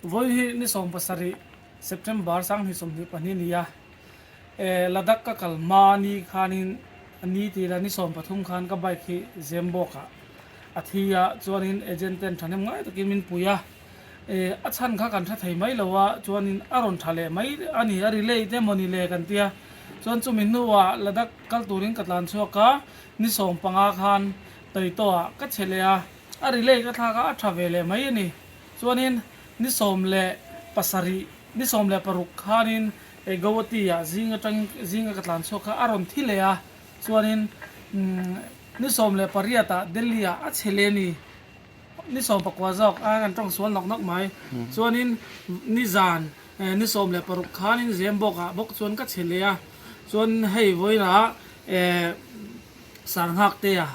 Vawiin hi ni 17 September 2022 ni a, Ladakh ka kal hma ni khanin ni tira ni 13 khan ka bike hi Zembawk ah a thi a, chuanin agent ten thahnem ngai takin min pui a, a chhan kha kan tha thei mai lo a, chuanin a rawn tha leh mai a ni, a relay te maw ni le kan tia, chuan chumi hnuah Ladakh kal turin ka tlan chhuak a, ni 15 khan Taitawah ka che leh a. A relay ka thlak a, a tha ve leh mai a ni. Chuanin ni 17, ni 16 khanin Guwahati-ah zing atang zinga ka tlan chhuak kha a rawn thi leh a. Chuanin ni 18-ah Delhi-ah a che leh a ni. Ni 19 zawk a kan tawng sual nawk nawk mai. Chuanin ni zan ni 16 khanin Zembawk-ah bawk chuan ka che leh a. Chuan hei vawiinah Sarnghaktea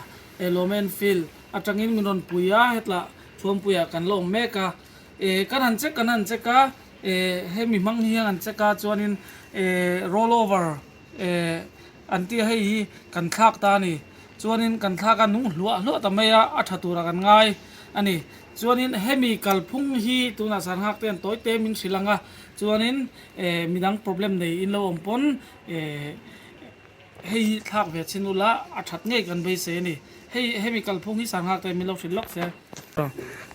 Lawm Enfield atangin min rawn pui a, hetlah Thuampuiah kan la awm mek a, eh kan han check kan han check a, eh hemi hmang hian an check a chuanin eh roll over eh an tia hei hi kan thlak ta a ni, chuanin kan thlak a nung hluah hluah ta mai a, a tha tura kan ngai a ni, chuanin hemi kalphung hi tunah Sarnghak te an tawi te min hrilh ang a, chuanin eh midang problem nei in lo awm pawn eh. Hei hi thlak ve chin ula a that ngei kan beisei a ni. Hei hemi kalphung hi Sanghak te min lo hrilh lawk se.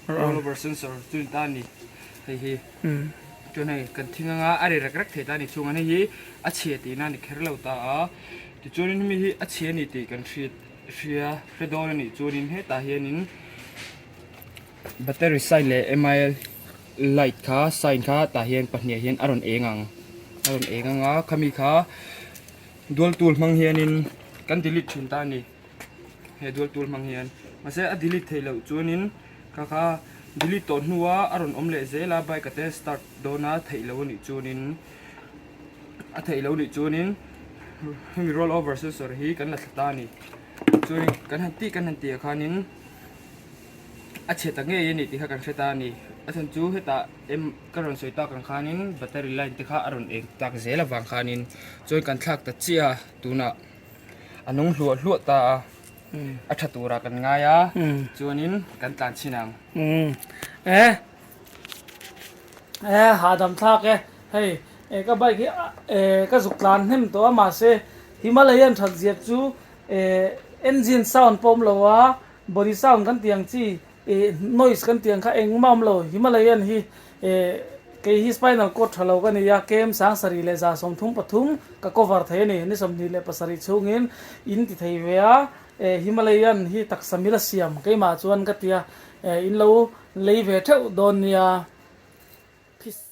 Rollover sensor chu ni ta a ni. Hei hi chuan hei kan thing anga a ri rek rek thei ta a ni chhunga hei hi a chhia tihna a ni kher lo ta a. Tichuanin hemi hi a chhia a ni tih kan hriat hria hre dawn a nih chuanin hetah hianin battery sign leh mil light kha sign kha tah hian pahnih ah hian a rawn eng ang a rawn eng ang a khami kha. Dual tool hmang hianin kan delete thin ta a ni he dual tool hmang hian mahse a delete theih loh chuanin kha kha delete tawh hnua a rawn awm leh zel a bike a te start dawn a theih loh a nih chuanin a theih loh a nih chuanin hemi roll over sensor hi kan la thla ta a ni chuanin kan han tih kan han tih ah khanin a chhe ta ngei a ni tih kha kan hre ta a ni a chhan chu hetah em ka rawn sawi tak ang khanin battery line te kha a rawn eng tak zel avang khanin chuan kan thlak ta chiah a tunah a nung hluah hluah ta a a tha turah kan ngai a chuanin kan tlan chhin ang. E e hahdam thlak e hei e ka bike hi e ka zuk tlan hnem tawh a mahse Himalayan that ziak chu e engine sound pawh awm lo a Body sound kan tih ang chi ih noise kan tih ang kha engmah awm lo. Himalayan hi ih kei hi spinal cord tha lo ka ni a, kem 7133 ka cover thei a ni. Ni 27 chhungin in ti thei ve a, eh Himalayan hi taksa mila siam keimah chuan ka ti a, eh in lo lei ve theuh dawn nia. Peace.